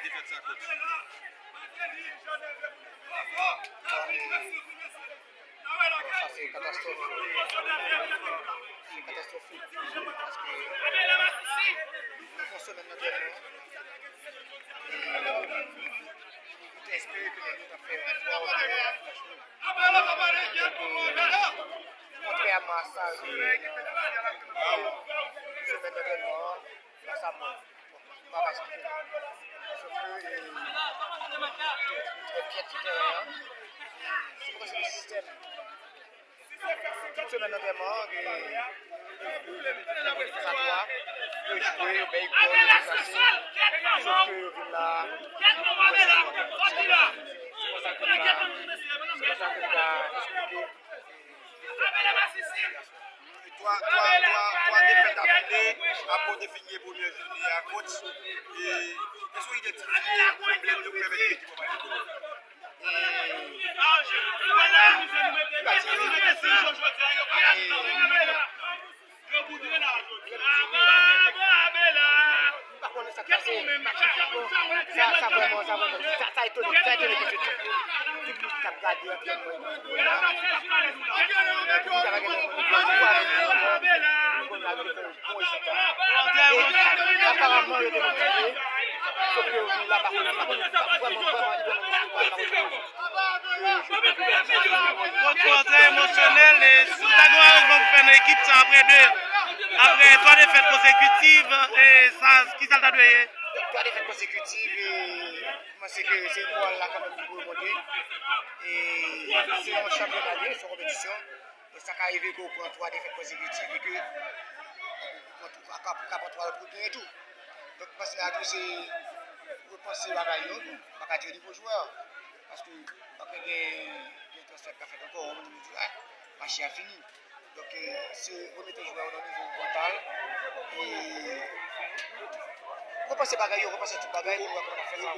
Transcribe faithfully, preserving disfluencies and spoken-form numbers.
Defèt sa, coach. Sa se katastwòf. Se katastwofik. Paske nou fè yon semèn nan tèlman. E nou te espere ke nèg yo t ap fè yon fwa. Kontrèman a sa, semèn nan tèlman, la sa mwen. Bon, m pa ka esplike. Sof ke, e, e, pyèt sou tèren an, se pwofesyonèl sistèm. Tout semèn antrenman, e, fas a twa, yo jwe, yo bay gòl, yo deplase. Sof ke yo vin la, se konsa ke m ta, se konsa ke m ta esplike. Twa, twa, twa, twa defèt afile, apre w te fin gen premyè jounen a, coach. E, èske w idantifye pwoblèm yo k pèmèt ke ekip w pa rive lwen? E, m pa konnen sa k pase. Sa, sa vrèman, sa vrèman, sa, sa etone, sa etone paske tout, tout moun k ap gade antrenman yo, tout moun la, tout moun la, tout moun la, tout moun la, Bon, e, aparaman, yo te motive. Sof ke yo vin la, pa konnen, pa konnen, pa vrèman, vrèman, vrèman, vrèman. Coach, trè emosyonèl, e si w ta gen yon arranjman pou fè nan ekip sa apre de, apre twa defèt konsekitiv, e sa, kisa l ta dwe ye? Twa defèt konsekitiv, e m panse ke se moral la kanmenm ki pou remonte. E se yon chanpyona li ye, se yon konpetisyon. E sa ka rive ke w pran twa defèt konsekitiv e ke w pran, w ka, w ka pran twa lòt pou w genyen tou. Donk, m panse la tou se repanse bagay yo tou. M pa ka di nivo jwè, paske pa ka gen, gen transfè k ka fèt ankò, yon moun di, "Ah, match la fini." Donk, e, se remete jwè yo nan nivo mantal e repanse bagay yo, repanse tout bagay pou w wè kòman n ap fè sa.